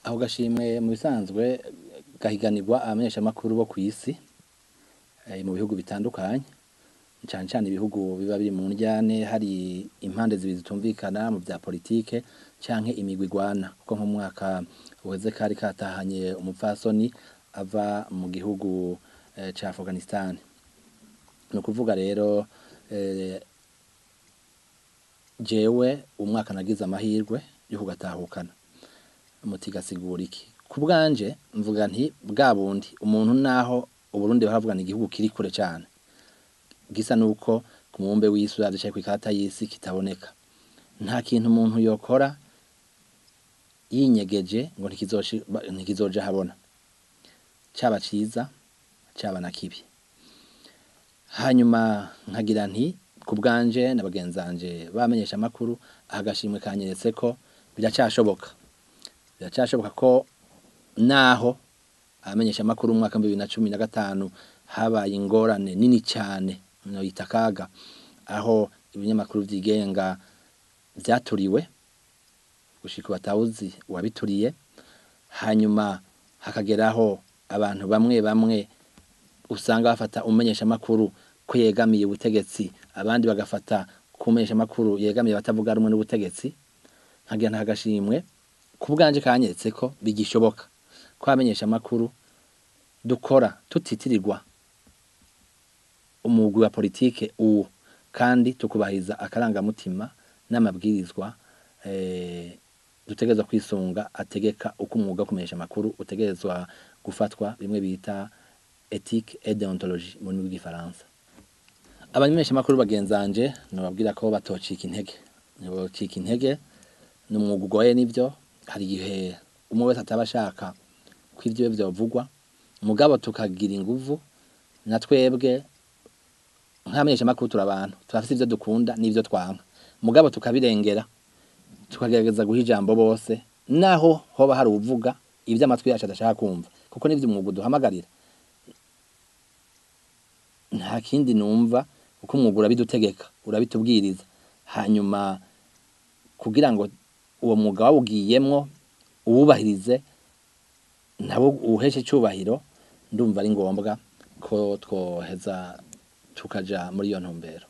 Ako gashimwe mu bisanzwe gahiganirwa abamenyeshamakuru bo kw'isi mu bihugu bitandukanye, cane cane ibihugu biba biri mu ndyane, hari impande zibiri zitumvikana mu vya politike canke imigwi igwana, kuko nko mu mwaka uheze kari katahanye umupfasoni ava mu gihugu ca Afghanistan. Ni ukuvuga rero jewe umwaka nagize amahirwe yo kugatahukana. Muti gasigura iki? Ku bwanje mvuga nti bwa bundi umuntu naho Uburundi baravuga ni igihugu kiri kure cane, gisa nuko ku mubumbe w'isi uravye canke kw'ikarata y'isi kitaboneka. Nta kintu umuntu yokora yinyegeje ngo ntikizoja habona, caba ciza caba na kibi. Hanyuma nkagira nti ku bwanje na bagenzanje bamenyeshamakuru, aka gashimwe kanyeretse ko biracashoboka, biracashoboka ko naho abamenyeshamakuru mu mwaka 2015 habaye ingorane nini cane noyita akaga, aho ibinyamakuru vyigenga vyaturiwe gushika batawuzi uwabituriye, hanyuma hakageraho abantu bamwe bamwe usanga bafata umumenyeshamakuru ko yegamiye ubutegetsi, abandi bagafata ko umumenyeshamakuru yegamiye abatavuga rumwe n'ubutegetsi. Nkagira nta gashimwe ku bwanje kanyeretse ko bigishoboka ko abamenyeshamakuru dukora tutitirirwa umugwi wa politike uwo, kandi tukubahiriza akarangamutima n'amabwirizwa dutegerezwa kwisunga ategeka uko umwuga wo kumenyesha amakuru utegerezwa gufatwa, bimwe bita éthique et déontologie mu rurimi rw'igifaransa. Abamenyeshamakuru bagenzanje nobabwira ko batocika intege, ntibocika intege, ni umwuga ugoye nivyo, hari igihe umwe wese ataba ashaka ko ivyiwe vyovugwa, mugabo tukagira inguvu na twebwe nk'abamenyeshamakuru turi abantu, turafise ivyo dukunda n'ivyo twanka, mugabo tukabirengera tukagerageza guha ijambo bose, naho hoba hari uwuvuga ivyo amatwi yacu adashaka kumva, kuko nivyo umwuga uduhamagarira. Nta kindi numva kuko umwuga urabidutegeka, urabitubwiriza, hanyuma kugira ngo uwo mwuga wawugiyemwo uwubahirize nawo uwuheshe icubahiro, ndumva ari ngombwa ko twoheza tukaja muri iyo ntumbero.